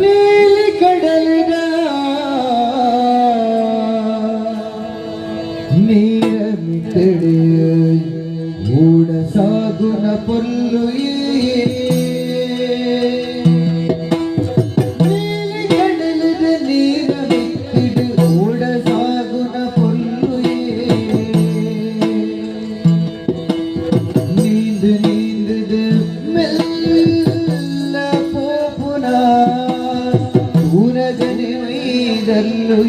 ನೀಲಿ ಕಡಲಿದ ನೀರ ಮಿತ್ತಡೆ ಓಡ ಸಾಗುನ ಪೊರ್ಲು. ನೀಲಿ ಕಡಲದ ನೀರ ಮಿತ್ತಿಡು ಓಡ ಸಾಗುನ ಪೊರ್ಲು. ನೀಂದು ನೀಂದುದು ಮೆಲ್ಲ ಪೋಪುನ ತೂನಗನೆ ಮೈದಲ್ಲು.